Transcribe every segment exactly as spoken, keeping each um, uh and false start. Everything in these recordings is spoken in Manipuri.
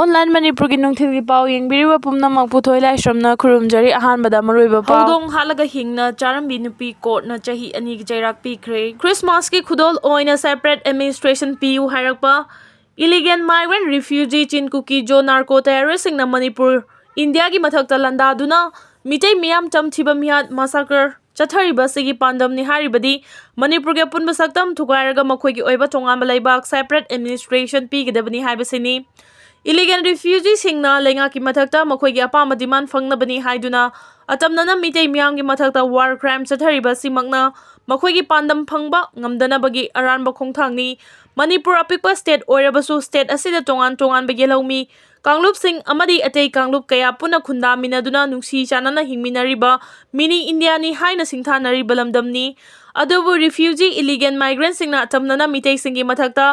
Online ꯃꯅꯤꯄꯨꯔꯒꯤ ꯅꯨꯡꯊꯤꯜꯒꯤ ꯄꯥꯎ ꯌꯦꯡꯕꯤꯔꯤꯕ ꯄꯨꯝꯅꯃꯛꯄꯨ ꯊꯣꯏ ꯂꯥꯏꯁ꯭ꯔꯝꯅ ꯈꯨꯔꯨꯝꯖꯔꯤ꯫ ꯑꯍꯥꯟꯕꯗ ꯃꯔꯨꯑꯣꯏꯕ ꯄꯥꯎ꯫ ꯍꯧꯗꯣꯡ ꯍꯥꯠꯂꯒ ꯍꯤꯡꯅ ꯆꯥꯔꯝꯕꯤ ꯅꯨꯄꯤ ꯀꯣꯔꯠꯅ ꯆꯍꯤ ꯑꯅꯤꯒꯤ ꯆꯩꯔꯥꯛ ꯄꯤꯈ꯭ꯔꯦ꯫ ꯈ꯭ꯔꯤꯁꯃꯥꯁꯀꯤ ꯈꯨꯗꯣꯜ ꯑꯣꯏꯅ separate administration ꯄꯤꯌꯨ ꯍꯥꯏꯔꯛꯄ illegal migrant refugee ꯆꯤꯟ ꯀꯨꯀꯤ ꯖꯣ narco terroristꯁꯤꯡꯅ ꯃꯅꯤꯄꯨꯔ, ꯏꯟꯗꯤꯌꯥꯒꯤ ꯃꯊꯛꯇ ꯂꯥꯟꯗꯥꯗꯨꯅ ꯃꯤꯇꯩ ꯃꯤꯌꯥꯝ ꯆꯝꯊꯤꯕ ꯃꯤꯍꯥꯠ massacre ꯆꯠꯊꯔꯤꯕ ꯑꯁꯤꯒꯤ ꯄꯥꯟꯗꯝꯅꯤ ꯍꯥꯏꯔꯤꯕꯗꯤ ꯃꯅꯤꯄꯨꯔꯒꯤ ꯑꯄꯨꯟꯕ ꯁꯛꯇꯝ ꯊꯨꯒꯥꯏꯔꯒ ꯃꯈꯣꯏꯒꯤ ꯑꯣꯏꯕ ꯇꯣꯉꯥꯟꯕ ꯂꯩꯕꯥꯛ separate administration ꯄꯤꯒꯗꯕꯅꯤ ꯍꯥꯏꯕꯁꯤꯅꯤ꯫ Illegal refugeeꯁꯤꯡꯅ ꯂꯩꯉꯥꯛꯀꯤ ꯃꯊꯛꯇ ꯃꯈꯣꯏꯒꯤ ꯑꯄꯥꯝꯕ demand ꯐꯪꯅꯕꯅꯤ ꯍꯥꯏꯗꯨꯅ ꯑꯇꯝꯅꯅ ꯃꯤꯇꯩ ꯃꯤꯌꯥꯝꯒꯤ ꯃꯊꯛꯇ war crime ꯆꯠꯊꯔꯤꯕ ꯑꯁꯤꯃꯛꯅ ꯃꯈꯣꯏꯒꯤ ꯄꯥꯟꯗꯝ ꯐꯪꯕ ꯉꯝꯗꯅꯕꯒꯤ ꯑꯔꯥꯟꯕ ꯈꯣꯡꯊꯥꯡꯅꯤ꯫ ꯃꯅꯤꯄꯨꯔ ꯑꯄꯤꯛꯄ state ꯑꯣꯏꯔꯕꯁꯨ state ꯑꯁꯤꯗ ꯇꯣꯉꯥꯟ ꯇꯣꯉꯥꯟꯕ ꯌꯦꯜꯍꯧꯃꯤ ꯀꯥꯡꯂꯨꯞꯁꯤꯡ ꯑꯃꯗꯤ ꯑꯇꯩ ꯀꯥꯡꯂꯨꯞ ꯀꯌꯥ ꯄꯨꯟꯅ ꯈꯨꯟꯗꯥꯃꯤꯟꯅꯗꯨꯅ ꯅꯨꯡꯁꯤ ꯆꯥꯟꯅꯅ ꯍꯤꯡꯃꯤꯟꯅꯔꯤꯕ mini ꯏꯟꯗꯤꯌꯥꯅꯤ ꯍꯥꯏꯅ ꯁꯤꯡꯊꯥꯅꯔꯤꯕ ꯂꯝꯗꯝꯅꯤ꯫ ꯑꯗꯨꯕꯨ refugee illegal migrantꯁꯤꯡꯅ ꯑꯇꯝꯅꯅ ꯃꯤꯇꯩꯁꯤꯡꯒꯤ ꯃꯊꯛꯇ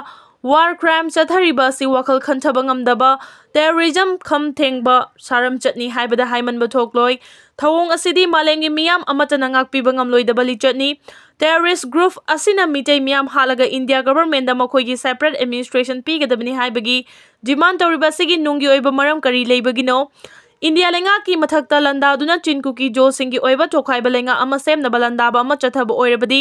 war crime ꯆꯠꯊꯔꯤꯕ ꯑꯁꯤ ꯋꯥꯈꯜ ꯈꯟꯊꯕ ꯉꯝꯗꯕ terrorism ꯈꯝ ꯊꯦꯡꯕ ꯁꯥꯔꯝꯆꯠꯅꯤ ꯍꯥꯏꯕꯗ ꯍꯥꯏꯃꯟꯕ ꯊꯣꯛꯂꯣꯏ꯫ ꯊꯧꯑꯣꯡ ꯑꯁꯤꯗꯤ ꯃꯥꯂꯦꯝꯒꯤ ꯃꯤꯌꯥꯝ ꯑꯃꯠꯇꯅ ꯉꯥꯛꯄꯤꯕ ꯉꯝꯂꯣꯏꯗꯕ ꯂꯤꯆꯠꯅꯤ꯫ Terrorist group ꯑꯁꯤꯅ ꯃꯤꯇꯩ ꯃꯤꯌꯥꯝ ꯍꯥꯠꯂꯒ ꯏꯟꯗꯤꯌꯥ governmentꯗ ꯃꯈꯣꯏꯒꯤ separate administration ꯄꯤꯒꯗꯕꯅꯤ ꯍꯥꯏꯕꯒꯤ demand ꯇꯧꯔꯤꯕ ꯑꯁꯤꯒꯤ ꯅꯨꯡꯒꯤ ꯑꯣꯏꯕ ꯃꯔꯝ ꯀꯔꯤ ꯂꯩꯕꯒꯤꯅꯣ? ꯏꯟꯗꯤꯌꯥ ꯂꯩꯉꯥꯛꯀꯤ ꯃꯊꯛꯇ ꯂꯥꯟꯗꯥꯗꯨꯅ ꯆꯤꯟ ꯀꯨꯀꯤ ꯖꯣꯁꯤꯡꯒꯤ ꯑꯣꯏꯕ ꯇꯣꯈꯥꯏꯕ ꯂꯩꯉꯥꯛ ꯑꯃ ꯁꯦꯝꯅꯕ ꯂꯥꯟꯗꯥꯕ ꯑꯃ ꯆꯠꯊꯕ ꯑꯣꯏꯔꯕꯗꯤ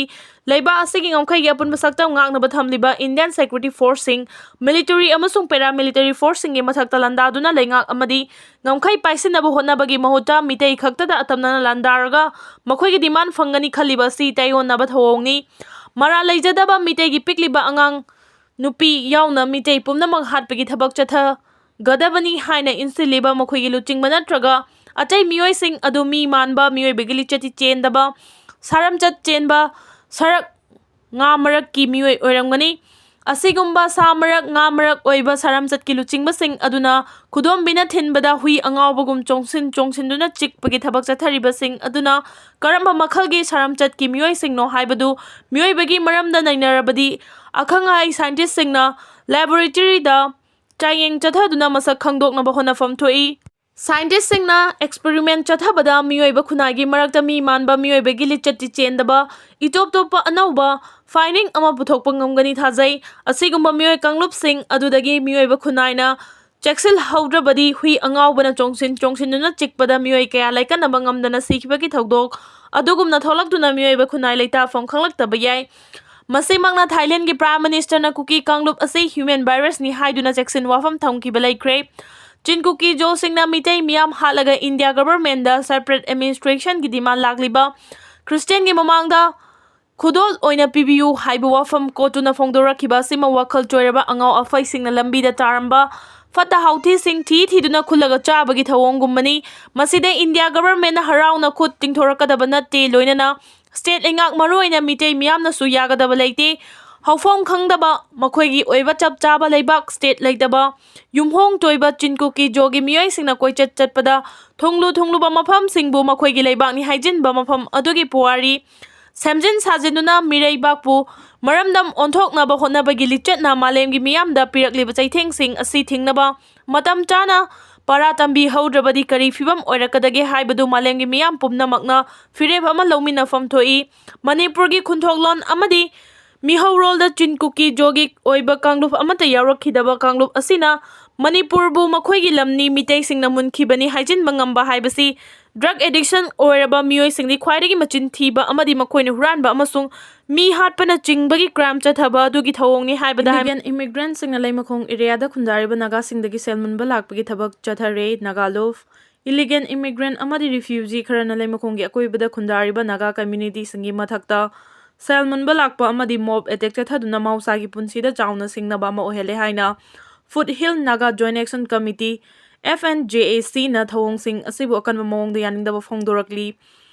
ꯂꯩꯕꯥꯛ ꯑꯁꯤꯒꯤ ꯉꯝꯈꯩꯒꯤ ꯑꯄꯨꯟꯕ ꯁꯛꯇꯝ ꯉꯥꯛꯅꯕ ꯊꯝꯂꯤꯕ Indian security forceꯁꯤꯡ, military ꯑꯃꯁꯨꯡ paramilitary forceꯁꯤꯡꯒꯤ ꯃꯊꯛꯇ ꯂꯥꯟꯗꯥꯗꯨꯅ ꯂꯩꯉꯥꯛ ꯑꯃꯗꯤ ꯉꯝꯈꯩ ꯄꯥꯏꯁꯤꯟꯅꯕ ꯍꯣꯠꯅꯕꯒꯤ ꯃꯍꯨꯠꯇ ꯃꯤꯇꯩ ꯈꯛꯇꯗ ꯑꯇꯝꯅꯅ ꯂꯥꯟꯗꯥꯔꯒ ꯃꯈꯣꯏꯒꯤ demand ꯐꯪꯒꯅꯤ ꯈꯜꯂꯤꯕ ꯑꯁꯤ ꯇꯥꯏꯑꯣꯟꯅꯕ ꯊꯧꯑꯣꯡꯅꯤ꯫ ꯃꯔꯥꯜ ꯂꯩꯖꯗꯕ ꯃꯤꯇꯩꯒꯤ ꯄꯤꯛꯂꯤꯕ ꯑꯉꯥꯡ ꯅꯨꯄꯤ ꯌꯥꯎꯅ ꯃꯤꯇꯩ ꯄꯨꯝꯅꯃꯛ ꯍꯥꯠꯄꯒꯤ ꯊꯕꯛ ꯆꯠꯊꯒꯗꯕꯅꯤ ꯍꯥꯏꯅ ꯏꯟꯁꯤꯜꯂꯤꯕ ꯃꯈꯣꯏꯒꯤ ꯂꯨꯆꯤꯡꯕ ꯅꯠꯇ꯭ꯔꯒ ꯑꯇꯩ ꯃꯤꯑꯣꯏꯁꯤꯡ ꯑꯗꯨ ꯃꯤ ꯃꯥꯟꯕ ꯃꯤꯑꯣꯏꯕꯒꯤ ꯂꯤꯆꯠꯇꯤ ꯆꯦꯟꯗꯕ, ꯁꯥꯔꯝꯆꯠ ꯆꯦꯟꯕ ꯁꯔꯛ ꯉꯥ ꯃꯔꯛꯀꯤ ꯃꯤꯑꯣꯏ ꯑꯣꯏꯔꯝꯒꯅꯤ꯫ ꯑꯁꯤꯒꯨꯝꯕ ꯁꯥ ꯃꯔꯛ, ꯉꯥ ꯃꯔꯛ ꯑꯣꯏꯕ ꯁꯥꯔꯝꯆꯠꯀꯤ ꯂꯨꯆꯤꯡꯕꯁꯤꯡ ꯑꯗꯨꯅ ꯈꯨꯗꯣꯝꯕꯤꯅ ꯊꯤꯟꯕꯗ ꯍꯨꯏ ꯑꯉꯥꯎꯕꯒꯨꯝ ꯆꯣꯡꯁꯤꯟ ꯆꯣꯡꯁꯤꯟꯗꯨꯅ ꯆꯤꯛꯄꯒꯤ ꯊꯕꯛ ꯆꯠꯊꯔꯤꯕꯁꯤꯡ ꯑꯗꯨꯅ ꯀꯔꯝꯕ ꯃꯈꯜꯒꯤ ꯁꯥꯔꯝꯆꯠꯀꯤ ꯃꯤꯑꯣꯏꯁꯤꯡꯅꯣ ꯍꯥꯏꯕꯗꯨ ꯃꯤꯑꯣꯏꯕꯒꯤ ꯃꯔꯝꯗ ꯅꯩꯅꯔꯕꯗꯤ ꯑꯈꯪ ꯑꯍꯩ scientistꯁꯤꯡꯅ laboratoryꯗ ꯆꯥꯡꯌꯦꯡ ꯆꯠꯊꯗꯨꯅ ꯃꯁꯛ ꯈꯪꯗꯣꯛꯅꯕ ꯍꯣꯠꯅꯐꯝ ꯊꯣꯛꯏ꯫ Scientistꯁꯤꯡꯅ experiment ꯆꯠꯊꯕꯗ ꯃꯤꯑꯣꯏꯕ ꯈꯨꯟꯅꯥꯏꯒꯤ ꯃꯔꯛꯇ ꯃꯤ ꯃꯥꯟꯕ ꯃꯤꯑꯣꯏꯕꯒꯤ ꯂꯤꯆꯠꯇꯤ ꯆꯦꯟꯗꯕ ꯏꯇꯣꯞ ꯇꯣꯞꯄ ꯑꯅꯧꯕ finding ꯑꯃ ꯄꯨꯊꯣꯛꯄ ꯉꯝꯒꯅꯤ ꯊꯥꯖꯩ꯫ ꯑꯁꯤꯒꯨꯝꯕ ꯃꯤꯑꯣꯏ ꯀꯥꯡꯂꯨꯞꯁꯤꯡ ꯑꯗꯨꯗꯒꯤ ꯃꯤꯑꯣꯏꯕ ꯈꯨꯟꯅꯥꯏꯅ ꯆꯦꯛꯁꯤꯜꯍꯧꯗ꯭ꯔꯕꯗꯤ ꯍꯨꯏ ꯑꯉꯥꯎꯕꯅ ꯆꯣꯡꯁꯤꯟ ꯆꯣꯡꯁꯤꯟꯗꯨꯅ ꯆꯤꯛꯄꯗ ꯃꯤꯑꯣꯏ ꯀꯌꯥ ꯂꯥꯏꯀꯠꯅꯕ ꯉꯝꯗꯅ ꯁꯤꯈꯤꯕꯒꯤ ꯊꯧꯗꯣꯛ ꯑꯗꯨꯒꯨꯝꯅ ꯊꯣꯛꯂꯛꯇꯨꯅ ꯃꯤꯑꯣꯏꯕ ꯈꯨꯟꯅꯥꯏ ꯂꯩꯇꯥꯐꯝ ꯈꯪꯂꯛꯇꯕ ꯌꯥꯏ꯫ ꯃꯁꯤꯃꯛꯅ ꯊꯥꯏꯂꯦꯟꯒꯤ Prime Ministerꯅ ꯀꯨꯀꯤ ꯀꯥꯡꯂꯨꯞ ꯑꯁꯤ human virusꯅꯤ ꯍꯥꯏꯗꯨꯅ ꯆꯦꯛꯁꯤꯟ ꯋꯥꯐꯝ ꯊꯝꯈꯤꯕ ꯂꯩꯈ꯭ꯔꯦ꯫ ꯆꯤꯟ ꯀꯨꯀꯤ ꯖꯣꯁꯤꯡꯅ ꯃꯤꯇꯩ ꯃꯤꯌꯥꯝ ꯍꯥꯠꯂꯒ ꯏꯟꯗꯤꯌꯥ governmentꯗ separate administrationꯒꯤ demand ꯂꯥꯛꯂꯤꯕ ꯈ꯭ꯔꯤꯁꯇꯤꯌꯥꯟꯒꯤ ꯃꯃꯥꯡꯗ ꯈꯨꯗꯣꯜ ꯑꯣꯏꯅ ꯄꯤꯕꯤꯌꯨ ꯍꯥꯏꯕ ꯋꯥꯐꯝ ꯀꯣꯠꯇꯨꯅ ꯐꯣꯡꯗꯣꯔꯛꯈꯤꯕ ꯑꯁꯤꯃ ꯋꯥꯈꯜ ꯆꯣꯏꯔꯕ ꯑꯉꯥꯎ ꯑꯐꯩꯁꯤꯡꯅ ꯂꯝꯕꯤꯗ ꯇꯥꯔꯝꯕ ꯐꯠꯇ ꯍꯥꯎꯊꯤꯁꯤꯡ ꯊꯤ ꯊꯤꯗꯨꯅ ꯈꯨꯜꯂꯒ ꯆꯥꯕꯒꯤ ꯊꯧꯑꯣꯡꯒꯨꯝꯕꯅꯤ꯫ ꯃꯁꯤꯗ ꯏꯟꯗꯤꯌꯥ governmentꯅ ꯍꯔꯥꯎꯅ ꯈꯨꯠ ꯇꯤꯡꯊꯣꯔꯛꯀꯗꯕ ꯅꯠꯇꯦ, ꯂꯣꯏꯅꯅ state ꯂꯩꯉꯥꯛ, ꯃꯔꯨꯑꯣꯏꯅ ꯃꯤꯇꯩ ꯃꯤꯌꯥꯝꯅꯁꯨ ꯌꯥꯒꯗꯕ ꯂꯩꯇꯦ꯫ ꯍꯧꯐꯝ ꯈꯪꯗꯕ, ꯃꯈꯣꯏꯒꯤ ꯑꯣꯏꯕ ꯆꯞ ꯆꯥꯕ ꯂꯩꯕꯥꯛ, state ꯂꯩꯇꯕ, ꯌꯨꯝꯍꯣꯡ ꯇꯣꯏꯕ ꯆꯤꯟ ꯀꯨꯀꯤ ꯖꯣꯒꯤ ꯃꯤꯑꯣꯏꯁꯤꯡꯅ ꯀꯣꯏꯆꯠ ꯆꯠꯄꯗ ꯊꯨꯡꯂꯨ ꯊꯨꯡꯂꯨꯕ ꯃꯐꯝꯁꯤꯡꯕꯨ ꯃꯈꯣꯏꯒꯤ ꯂꯩꯕꯥꯛꯅꯤ ꯍꯥꯏꯖꯤꯟꯕ ꯃꯐꯝ ꯑꯗꯨꯒꯤ ꯄꯨꯋꯥꯔꯤ ꯁꯦꯝꯖꯤꯟ ꯁꯥꯖꯤꯟꯗꯨꯅ ꯃꯤꯔꯩꯕꯥꯛꯄꯨ ꯃꯔꯝꯗꯝ ꯑꯣꯟꯊꯣꯛꯅꯕ ꯍꯣꯠꯅꯕꯒꯤ ꯂꯤꯆꯠꯅ ꯃꯥꯂꯦꯝꯒꯤ ꯃꯤꯌꯥꯝꯗ ꯄꯤꯔꯛꯂꯤꯕ ꯆꯩꯊꯦꯡꯁꯤꯡ ꯑꯁꯤ ꯊꯤꯡꯅꯕ ꯃꯇꯝ ꯆꯥꯅ ꯄꯔꯥ ꯇꯝꯕꯤꯍꯧꯗ꯭ꯔꯕꯗꯤ ꯀꯔꯤ ꯐꯤꯕꯝ ꯑꯣꯏꯔꯛꯀꯗꯒꯦ ꯍꯥꯏꯕꯗꯨ ꯃꯥꯂꯦꯝꯒꯤ ꯃꯤꯌꯥꯝ ꯄꯨꯝꯅꯃꯛꯅ ꯐꯤꯔꯦꯞ ꯑꯃ ꯂꯧꯃꯤꯟꯅꯐꯝ ꯊꯣꯛꯏ꯫ ꯃꯅꯤꯄꯨꯔꯒꯤ ꯈꯨꯟꯊꯣꯛꯂꯣꯟ ꯑꯃꯗꯤ ꯃꯤꯍꯧꯔꯣꯜꯗ ꯆꯤꯟ ꯀꯨꯀꯤ ꯖꯣꯒꯤ ꯑꯣꯏꯕ ꯀꯥꯡꯂꯨꯞ ꯑꯃꯠꯇ ꯌꯥꯎꯔꯛꯈꯤꯗꯕ ꯀꯥꯡꯂꯨꯞ ꯑꯁꯤꯅ ꯃꯅꯤꯄꯨꯔꯕꯨ ꯃꯈꯣꯏꯒꯤ ꯂꯝꯅꯤ, ꯃꯤꯇꯩꯁꯤꯡꯅ ꯃꯨꯟꯈꯤꯕꯅꯤ ꯍꯥꯏꯖꯤꯟꯕ ꯉꯝꯕ ꯍꯥꯏꯕꯁꯤ drug addiction ꯑꯣꯏꯔꯕ ꯃꯤꯑꯣꯏꯁꯤꯡꯗꯤ ꯈ꯭ꯋꯥꯏꯗꯒꯤ ꯃꯆꯤꯟ ꯊꯤꯕ ꯑꯃꯗꯤ ꯃꯈꯣꯏꯅ ꯍꯨꯔꯥꯟꯕ ꯑꯃꯁꯨꯡ ꯃꯤ ꯍꯥꯠꯄꯅ ꯆꯤꯡꯕꯒꯤ crime ꯆꯠꯊꯕ ꯑꯗꯨꯒꯤ ꯊꯧꯑꯣꯡꯅꯤ ꯍꯥꯏꯕꯗ ꯍꯥꯏ-, Illegal immigrantꯁꯤꯡꯅ ꯂꯩꯃꯈꯣꯡ areaꯗ ꯈꯨꯟꯗꯥꯔꯤꯕ ꯅꯥꯒꯥꯁꯤꯡꯗꯒꯤ ꯁꯦꯜ ꯃꯨꯟꯕ ꯂꯥꯛꯄꯒꯤ ꯊꯕꯛ ꯆꯠꯊꯔꯦ꯫ ꯅꯥꯒꯥꯂꯣꯐ꯫ Illegal immigrant ꯑꯃꯗꯤ refugee ꯈꯔꯅ ꯂꯩꯃꯈꯣꯡꯒꯤ ꯑꯀꯣꯏꯕꯗ ꯈꯨꯟꯗꯥꯔꯤꯕ ꯅꯥꯒꯥ communityꯁꯤꯡꯒꯤ ꯃꯊꯛꯇ ꯁꯦꯜ ꯃꯨꯟꯕ ꯂꯥꯛꯄ ꯑꯃꯗꯤ mob attack ꯆꯠꯊꯗꯨꯅ ꯃꯍꯧꯁꯥꯒꯤ ꯄꯨꯟꯁꯤꯗ ꯆꯥꯎꯅ ꯁꯤꯡꯅꯕ ꯑꯃ ꯑꯣꯏꯍꯜꯂꯦ ꯍꯥꯏꯅ Foothill Naga Joint Action Committee, F N J A Cꯅ ꯊꯧꯑꯣꯡꯁꯤꯡ ꯑꯁꯤꯕꯨ ꯑꯀꯟꯕ ꯃꯑꯣꯡꯗ ꯌꯥꯅꯤꯡꯗꯕ ꯐꯣꯡꯗꯣꯔꯛꯂꯤ꯫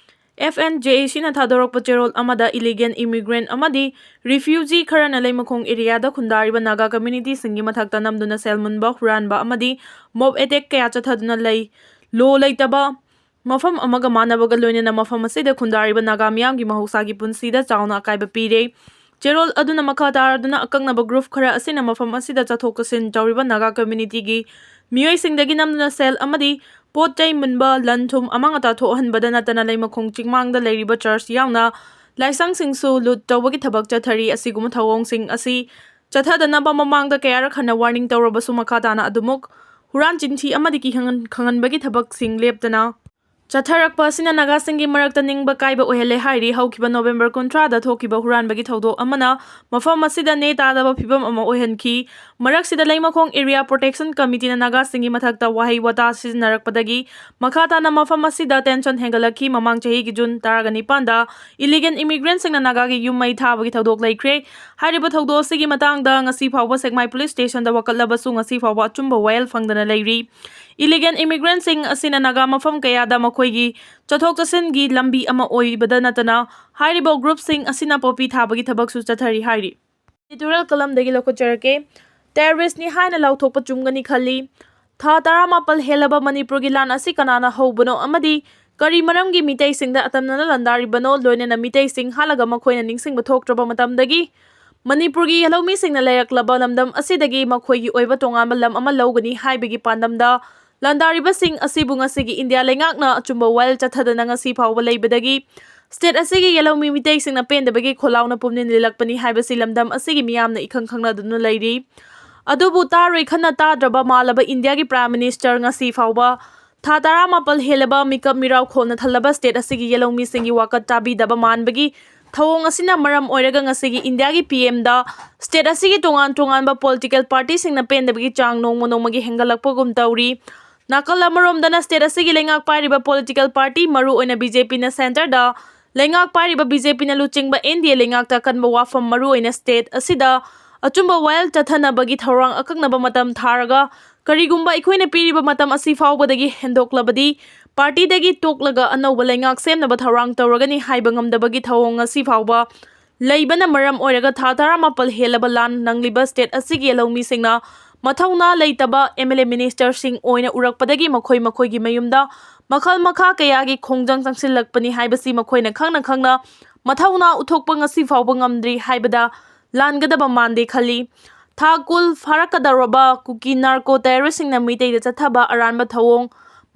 F N J A Cꯅ ꯊꯥꯗꯣꯔꯛꯄ ꯆꯦꯔꯣꯜ ꯑꯃꯗ illegal immigrant ꯑꯃꯗꯤ refugee ꯈꯔꯅ ꯂꯩꯃꯈꯣꯡ areaꯗ ꯈꯨꯟꯗꯥꯔꯤꯕ ꯅꯥꯒꯥ communityꯁꯤꯡꯒꯤ ꯃꯊꯛꯇ ꯅꯝꯗꯨꯅ ꯁꯦꯜ ꯃꯨꯟꯕ, ꯍꯨꯔꯥꯟꯕ ꯑꯃꯗꯤ mob attack ꯀꯌꯥ ꯆꯠꯊꯗꯨꯅ ꯂꯩ꯫ Law ꯂꯩꯇꯕ, ꯃꯐꯝ ꯑꯃꯒ ꯃꯥꯟꯅꯕꯒ ꯂꯣꯏꯅꯅ ꯃꯐꯝ ꯑꯁꯤꯗ ꯈꯨꯟꯗꯥꯔꯤꯕ ꯅꯥꯒꯥ ꯃꯤꯌꯥꯝꯒꯤ ꯃꯍꯧꯁꯥꯒꯤ ꯄꯨꯟꯁꯤꯗ ꯆꯥꯎꯅ ꯑꯀꯥꯏꯕ ꯄꯤꯔꯦ꯫ ꯆꯦꯔꯣꯜ ꯑꯗꯨꯅ ꯃꯈꯥ ꯇꯥꯔꯗꯨꯅ ꯑꯀꯛꯅꯕ group ꯈꯔ ꯑꯁꯤꯅ ꯃꯐꯝ ꯑꯁꯤꯗ ꯆꯠꯊꯣꯛ ꯆꯠꯁꯤꯟ ꯇꯧꯔꯤꯕ ꯅꯥꯒꯥ communityꯒꯤ ꯃꯤꯑꯣꯏꯁꯤꯡꯗꯒꯤ ꯅꯝꯗꯨꯅ ꯁꯦꯜ ꯑꯃꯗꯤ ꯄꯣꯠ ꯆꯩ ꯃꯨꯟꯕ, ꯂꯟ ꯊꯨꯝ ꯑꯃꯥꯡ ꯑꯇꯥ ꯊꯣꯛꯍꯟꯕꯗ ꯅꯠꯇꯅ ꯂꯩꯃꯈꯣꯡ ꯆꯤꯡꯃꯥꯡꯗ ꯂꯩꯔꯤꯕ church ꯌꯥꯎꯅ ꯂꯥꯏꯁꯪꯁꯤꯡꯁꯨ loot ꯇꯧꯕꯒꯤ ꯊꯕꯛ ꯆꯠꯊꯔꯤ꯫ ꯑꯁꯤꯒꯨꯝꯕ ꯊꯧꯑꯣꯡꯁꯤꯡ ꯑꯁꯤ ꯆꯠꯊꯗꯅꯕ ꯃꯃꯥꯡꯗ ꯀꯌꯥꯔꯛ ꯍꯟꯅ warning ꯇꯧꯔꯕꯁꯨ ꯃꯈꯥ ꯇꯥꯅ ꯑꯗꯨꯃꯛ ꯍꯨꯔꯥꯟ ꯆꯤꯟꯊꯤ ꯑꯃꯗꯤ ꯀꯤꯍꯟ-, ꯈꯪꯍꯟꯕꯒꯤ ꯊꯕꯛꯁꯤꯡ ꯂꯦꯞꯇꯅ ꯆꯠꯊꯔꯛꯄ ꯑꯁꯤꯅ ꯅꯥꯒꯥꯁꯤꯡꯒꯤ ꯃꯔꯛꯇ ꯅꯤꯡꯕ ꯀꯥꯏꯕ ꯑꯣꯏꯍꯜꯂꯦ ꯍꯥꯏꯔꯤ꯫ ꯍꯧꯈꯤꯕ ꯅꯣꯕꯦꯝꯕꯔ ꯀꯨꯟꯊ꯭ꯔꯥꯗ ꯊꯣꯛꯈꯤꯕ ꯍꯨꯔꯥꯟꯕꯒꯤ ꯊꯧꯗꯣꯛ ꯑꯃꯅ ꯃꯐꯝ ꯑꯁꯤꯗ ꯅꯦ ꯇꯥꯗꯕ ꯐꯤꯕꯝ ꯑꯃ ꯑꯣꯏꯍꯟꯈꯤ꯫ ꯃꯔꯛꯁꯤꯗ ꯂꯩꯃꯈꯣꯡ Area Protection Committeeꯅ ꯅꯥꯒꯥꯁꯤꯡꯒꯤ ꯃꯊꯛꯇ ꯋꯥꯍꯩ ꯋꯥꯇꯥ ꯁꯤꯖꯤꯟꯅꯔꯛꯄꯗꯒꯤ ꯃꯈꯥ ꯇꯥꯅ ꯃꯐꯝ ꯑꯁꯤꯗ tension ꯍꯦꯟꯒꯠꯂꯛꯈꯤ꯫ ꯃꯃꯥꯡ ꯆꯍꯤꯒꯤ ꯖꯨꯟ ꯇꯔꯥꯒ ꯅꯤꯄꯥꯟꯗ illegal immigrantꯁꯤꯡꯅ ꯅꯥꯒꯥꯒꯤ ꯌꯨꯝ ꯃꯩ ꯊꯥꯕꯒꯤ ꯊꯧꯗꯣꯛ ꯂꯩꯈ꯭ꯔꯦ꯫ ꯍꯥꯏꯔꯤꯕ ꯊꯧꯗꯣꯛ ꯑꯁꯤꯒꯤ ꯃꯇꯥꯡꯗ ꯉꯁꯤ ꯐꯥꯎꯕ ꯁꯦꯛꯃꯥꯏ Police Stationꯗ ꯋꯥꯀꯠꯂꯕꯁꯨ ꯉꯁꯤ ꯐꯥꯎꯕ ꯑꯆꯨꯝꯕ ꯋꯥꯌꯦꯜ ꯐꯪꯗꯅ ꯂꯩꯔꯤ꯫ Illegal immigrantꯁꯤꯡ ꯑꯁꯤꯅ ꯅꯥꯒꯥ ꯃꯐꯝ ꯀꯌꯥꯗ ꯃꯈꯣꯏꯒꯤ ꯆꯠꯊꯣꯛ ꯆꯠꯁꯤꯟꯒꯤ ꯂꯝꯕꯤ ꯑꯃ ꯑꯣꯏꯕꯗ ꯅꯠꯇꯅ ꯍꯥꯏꯔꯤꯕ groupꯁꯤꯡ ꯑꯁꯤꯅ ꯄꯣꯄꯤ ꯊꯥꯕꯒꯤ ꯊꯕꯛꯁꯨ ꯆꯠꯊꯔꯤ ꯍꯥꯏꯔꯤ꯫ Editorial columnꯗꯒꯤ ꯂꯧꯈꯠꯆꯔꯛꯀꯦ꯫ Terroristꯅꯤ ꯍꯥꯏꯅ ꯂꯥꯎꯊꯣꯛꯄ ꯆꯨꯝꯒꯅꯤ ꯈꯜꯂꯤ꯫ ꯊꯥ ꯇꯔꯥꯃꯥꯄꯜ ꯍꯦꯜꯂꯕ ꯃꯅꯤꯄꯨꯔꯒꯤ ꯂꯥꯟ ꯑꯁꯤ ꯀꯅꯥꯅ ꯍꯧꯕꯅꯣ ꯑꯃꯗꯤ ꯀꯔꯤ ꯃꯔꯝꯒꯤ ꯃꯤꯇꯩꯁꯤꯡꯗ ꯑꯇꯝꯅꯅ ꯂꯥꯟꯗꯥꯔꯤꯕꯅꯣ, ꯂꯣꯏꯅꯅ ꯃꯤꯇꯩꯁꯤꯡ ꯍꯥꯠꯂꯒ ꯃꯈꯣꯏꯅ ꯅꯤꯡꯁꯤꯡꯕ ꯊꯣꯛꯇ꯭ꯔꯕ ꯃꯇꯝꯗꯒꯤ ꯃꯅꯤꯄꯨꯔꯒꯤ ꯌꯦꯜꯍꯧꯃꯤꯁꯤꯡꯅ ꯂꯩꯔꯛꯂꯕ ꯂꯝꯗꯝ ꯑꯁꯤꯗꯒꯤ ꯃꯈꯣꯏꯒꯤ ꯑꯣꯏꯕ ꯇꯣꯉꯥꯟꯕ ꯂꯝ ꯑꯃ ꯂꯧꯒꯅꯤ ꯍꯥꯏꯕꯒꯤ ꯄꯥꯟꯗꯝꯗ ꯂꯥꯟꯗꯥꯔꯤꯕꯁꯤꯡ ꯑꯁꯤꯕꯨ ꯉꯁꯤꯒꯤ ꯏꯟꯗꯤꯌꯥ ꯂꯩꯉꯥꯛꯅ ꯑꯆꯨꯝꯕ ꯋꯥꯌꯦꯜ ꯆꯠꯊꯗꯅ ꯉꯁꯤ ꯐꯥꯎꯕ ꯂꯩꯕꯗꯒꯤ state ꯑꯁꯤꯒꯤ ꯌꯦꯜꯍꯧꯃꯤ ꯃꯤꯇꯩꯁꯤꯡꯅ ꯄꯦꯟꯗꯕꯒꯤ ꯈꯣꯜꯂꯥꯎꯅ ꯄꯨꯝꯅꯤꯟ ꯅꯤꯜꯂꯛꯄꯅꯤ ꯍꯥꯏꯕꯁꯤ ꯂꯝꯗꯝ ꯑꯁꯤꯒꯤ ꯃꯤꯌꯥꯝꯅ ꯏꯈꯪ ꯈꯪꯅꯗꯨꯅ ꯂꯩꯔꯤ꯫ ꯑꯗꯨꯕꯨ ꯇꯥꯔꯣꯏ ꯈꯟꯅ ꯇꯥꯗ꯭ꯔꯕ ꯃꯥꯜꯂꯕ ꯏꯟꯗꯤꯌꯥꯒꯤ Prime Minister ꯉꯁꯤ ꯐꯥꯎꯕ ꯊꯥ ꯇꯔꯥꯃꯥꯄꯜ ꯍꯦꯜꯂꯕ ꯃꯤꯀꯞ ꯃꯤꯔꯥꯎ ꯈꯣꯜꯅ ꯊꯜꯂꯕ state ꯑꯁꯤꯒꯤ ꯌꯦꯜꯍꯧꯃꯤꯁꯤꯡꯒꯤ ꯋꯥꯀꯠ ꯇꯥꯕꯤꯗꯕ ꯃꯥꯟꯕꯒꯤ ꯊꯧꯑꯣꯡ ꯑꯁꯤꯅ ꯃꯔꯝ ꯑꯣꯏꯔꯒ ꯉꯁꯤꯒꯤ ꯏꯟꯗꯤꯌꯥꯒꯤ P Mꯗ state ꯑꯁꯤꯒꯤ ꯇꯣꯉꯥꯟ ꯇꯣꯉꯥꯟꯕ political partyꯁꯤꯡꯅ ꯄꯦꯟꯗꯕꯒꯤ ꯆꯥꯡ ꯅꯣꯡꯃ ꯅꯣꯡꯃꯒꯤ ꯍꯦꯟꯒꯠꯂꯛꯄꯒꯨꯝ ꯇꯧꯔꯤ꯫ ꯅꯥꯀꯜ ꯑꯃꯔꯣꯝꯗꯅ state ꯑꯁꯤꯒꯤ ꯂꯩꯉꯥꯛ ꯄꯥꯏꯔꯤꯕ political party, ꯃꯔꯨꯑꯣꯏꯅ BJPꯅ centreꯗ ꯂꯩꯉꯥꯛ ꯄꯥꯏꯔꯤꯕ BJPꯅ ꯂꯨꯆꯤꯡꯕ NDA ꯂꯩꯉꯥꯛꯇ ꯑꯀꯟꯕ ꯋꯥꯐꯝ, ꯃꯔꯨꯑꯣꯏꯅ state ꯑꯁꯤꯗ ꯑꯆꯨꯝꯕ ꯋꯥꯌꯦꯜ ꯆꯠꯊꯅꯕꯒꯤ ꯊꯧꯔꯥꯡ ꯑꯀꯛꯅꯕ ꯃꯇꯝ ꯊꯥꯔꯒ, ꯀꯔꯤꯒꯨꯝꯕ ꯑꯩꯈꯣꯏꯅ ꯄꯤꯔꯤꯕ ꯃꯇꯝ ꯑꯁꯤ ꯐꯥꯎꯕꯗꯒꯤ ꯍꯦꯟꯗꯣꯛꯂꯕꯗꯤ, partyꯗꯒꯤ ꯇꯣꯛꯂꯒ ꯑꯅꯧꯕ ꯂꯩꯉꯥꯛ ꯁꯦꯝꯅꯕ ꯊꯧꯔꯥꯡ ꯇꯧꯔꯒꯅꯤ ꯍꯥꯏꯕ ꯉꯝꯗꯕꯒꯤ ꯊꯧꯑꯣꯡ ꯉꯁꯤ ꯐꯥꯎꯕ ꯂꯩꯕꯅ ꯃꯔꯝ ꯑꯣꯏꯔꯒ ꯊꯥ ꯇꯔꯥꯃꯥꯄꯜ ꯍꯦꯜꯂꯕ ꯂꯥꯟ ꯅꯪꯂꯤꯕ state ꯑꯁꯤꯒꯤ ꯂꯧꯃꯤꯁꯤꯡꯅ ꯃꯊꯧꯅꯥ ꯂꯩꯇꯕ MLA ministerꯁꯤꯡ ꯑꯣꯏꯅ ꯎꯔꯛꯄꯗꯒꯤ ꯃꯈꯣꯏ ꯃꯈꯣꯏꯒꯤ ꯃꯌꯨꯝꯗ ꯃꯈꯜ ꯃꯈꯥ ꯀꯌꯥꯒꯤ ꯈꯣꯡꯖꯪ ꯆꯪꯁꯤꯜꯂꯛꯄꯅꯤ ꯍꯥꯏꯕꯁꯤ ꯃꯈꯣꯏꯅ ꯈꯪꯅ ꯈꯪꯅ ꯃꯊꯧꯅꯥ ꯎꯠꯊꯣꯛꯄ ꯉꯁꯤ ꯐꯥꯎꯕ ꯉꯝꯗ꯭ꯔꯤ ꯍꯥꯏꯕꯗ ꯂꯥꯟꯒꯗꯕ ꯃꯥꯟꯗꯦ ꯈꯜꯂꯤ꯫ ꯊꯥ ꯀꯨꯟ ꯐꯥꯔꯛꯀꯗꯧꯔꯕ ꯀꯨꯀꯤ narco terroristꯁꯤꯡꯅ ꯃꯤꯇꯩꯗ ꯆꯠꯊꯕ ꯑꯔꯥꯟꯕ ꯊꯧꯑꯣꯡ,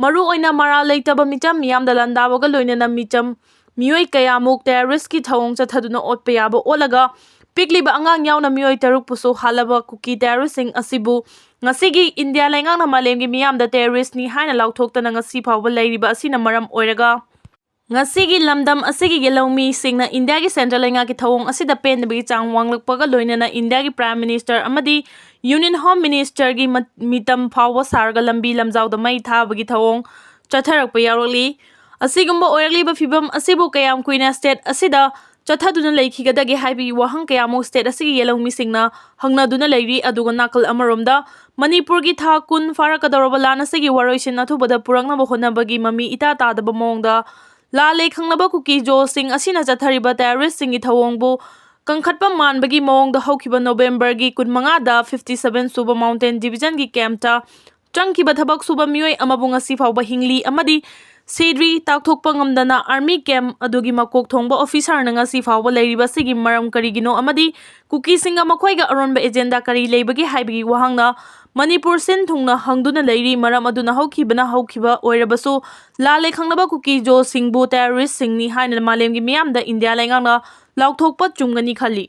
ꯃꯔꯨꯑꯣꯏꯅ ꯃꯔꯥꯜ ꯂꯩꯇꯕ ꯃꯤꯆꯝ ꯃꯤꯌꯥꯝꯗ ꯂꯥꯟꯗꯥꯕꯒ ꯂꯣꯏꯅꯅ ꯃꯤꯆꯝ ꯃꯤꯑꯣꯏ ꯀꯌꯥꯃꯨꯛ terroristꯀꯤ ꯊꯧꯑꯣꯡ ꯆꯠꯊꯗꯨꯅ ꯑꯣꯠꯄ ꯌꯥꯕ ꯑꯣꯠꯂꯒ ꯄꯤꯛꯂꯤꯕ ꯑꯉꯥꯡ ꯌꯥꯎꯅ ꯃꯤꯑꯣꯏ ꯇꯔꯨꯛꯄꯨꯁꯨ ꯍꯥꯠꯂꯕ ꯀꯨꯀꯤ terroristꯁꯤꯡ ꯑꯁꯤꯕꯨ ꯉꯁꯤꯒꯤ ꯏꯟꯗꯤꯌꯥ ꯂꯩꯉꯥꯛꯅ ꯃꯥꯂꯦꯝꯒꯤ ꯃꯤꯌꯥꯝꯗ terroristꯅꯤ ꯍꯥꯏꯅ ꯂꯥꯎꯊꯣꯛꯇꯅ ꯉꯁꯤ ꯐꯥꯎꯕ ꯂꯩꯔꯤꯕ ꯑꯁꯤꯅ ꯃꯔꯝ ꯑꯣꯏꯔꯒ ꯉꯁꯤꯒꯤ ꯂꯝꯗꯝ ꯑꯁꯤꯒꯤ ꯌꯦꯜꯍꯧꯃꯤꯁꯤꯡꯅ ꯏꯟꯗꯤꯌꯥꯒꯤ central ꯂꯩꯉꯥꯛꯀꯤ ꯊꯧꯑꯣꯡ ꯑꯁꯤꯗ ꯄꯦꯟꯗꯕꯒꯤ ꯆꯥꯡ ꯋꯥꯡꯂꯛꯄꯒ ꯂꯣꯏꯅꯅ ꯏꯟꯗꯤꯌꯥꯒꯤ Prime Minister ꯑꯃꯗꯤ Union Home Ministerꯒꯤ ꯃ-, ꯃꯤꯇꯝ ꯐꯥꯎꯕ ꯁꯥꯔꯒ ꯂꯝꯕꯤ ꯂꯝꯖꯥꯎꯗ ꯃꯩ ꯊꯥꯕꯒꯤ ꯊꯧꯑꯣꯡ ꯆꯠꯊꯔꯛꯄ ꯌꯥꯎꯔꯛꯂꯤ꯫ ꯑꯁꯤꯒꯨꯝꯕ ꯑꯣꯏꯔꯛꯂꯤꯕ ꯐꯤꯕꯝ ꯑꯁꯤꯕꯨ ꯀꯌꯥꯝ ꯀꯨꯏꯅ state ꯑꯁꯤꯗ ꯆꯠꯊꯗꯨꯅ ꯂꯩꯈꯤꯒꯗꯒꯦ ꯍꯥꯏꯕꯒꯤ ꯋꯥꯍꯪ ꯀꯌꯥꯃꯨꯛ state ꯑꯁꯤꯒꯤ ꯌꯦꯜꯍꯧꯃꯤꯁꯤꯡꯅ ꯍꯪꯅꯗꯨꯅ ꯂꯩꯔꯤ꯫ ꯑꯗꯨꯒ ꯅꯥꯀꯜ ꯑꯃꯔꯣꯝꯗ ꯃꯅꯤꯄꯨꯔꯒꯤ ꯊꯥ ꯀꯨꯟ ꯐꯥꯔꯛꯀꯗꯧꯔꯕ ꯂꯥꯟ ꯑꯁꯤꯒꯤ ꯋꯥꯔꯣꯏꯁꯤꯟ ꯑꯊꯨꯕꯗ ꯄꯨꯔꯛꯅꯕ ꯍꯣꯠꯅꯕꯒꯤ ꯃꯃꯤ ꯏꯇꯥ ꯇꯥꯗꯕ ꯃꯑꯣꯡꯗ ꯂꯥꯜꯂꯦ ꯈꯪꯂꯕ ꯀꯨꯀꯤ ꯖꯣꯁꯤꯡ ꯑꯁꯤꯅ ꯆꯠꯊꯔꯤꯕ terroristꯁꯤꯡꯒꯤ ꯊꯧꯑꯣꯡꯕꯨ ꯀꯟꯈꯠꯄ ꯃꯥꯟꯕꯒꯤ ꯃꯑꯣꯡꯗ ꯍꯧꯈꯤꯕ Novemberꯒꯤ ꯀꯨꯟꯃꯉꯥꯗ fifty seven ꯁꯨꯕ Mountain Divisionꯒꯤ campꯇ ꯆꯪꯈꯤꯕ ꯊꯕꯛ ꯁꯨꯕ ꯃꯤꯑꯣꯏ ꯑꯃꯕꯨ ꯉꯁꯤ ꯐꯥꯎꯕ ꯍꯤꯡꯂꯤ ꯑꯃꯗꯤ ꯁꯤꯗ꯭ꯔꯤ ꯇꯥꯛꯊꯣꯛꯄ ꯉꯝꯗꯅ army camp ꯑꯗꯨꯒꯤ ꯃꯀꯣꯛ ꯊꯣꯡꯕ officerꯅ ꯉꯁꯤ ꯐꯥꯎꯕ ꯂꯩꯔꯤꯕ ꯑꯁꯤꯒꯤ ꯃꯔꯝ ꯀꯔꯤꯒꯤꯅꯣ ꯑꯃꯗꯤ ꯀꯨꯀꯤꯁꯤꯡꯒ ꯃꯈꯣꯏꯒ ꯑꯔꯣꯟꯕ agenda ꯀꯔꯤ ꯂꯩꯕꯒꯦ ꯍꯥꯏꯕꯒꯤ ꯋꯥꯍꯪꯅ ꯃꯅꯤꯄꯨꯔ ꯁꯤꯟ ꯊꯨꯡꯅ ꯍꯪꯗꯨꯅ ꯂꯩꯔꯤ꯫ ꯃꯔꯝ ꯑꯗꯨꯅ ꯍꯧꯈꯤꯕꯅ ꯍꯧꯈꯤꯕ ꯑꯣꯏꯔꯕꯁꯨ ꯂꯥꯜꯂꯦ ꯈꯪꯂꯕ ꯀꯨꯀꯤ ꯖꯣꯁꯤꯡꯕꯨ terroristꯁꯤꯡꯅꯤ ꯍꯥꯏꯅ ꯃꯥꯂꯦꯝꯒꯤ ꯃꯤꯌꯥꯝꯗ ꯏꯟꯗꯤꯌꯥ ꯂꯩꯉꯥꯛꯅ ꯂꯥꯎꯊꯣꯛꯄ ꯆꯨꯝꯒꯅꯤ ꯈꯜꯂꯤ꯫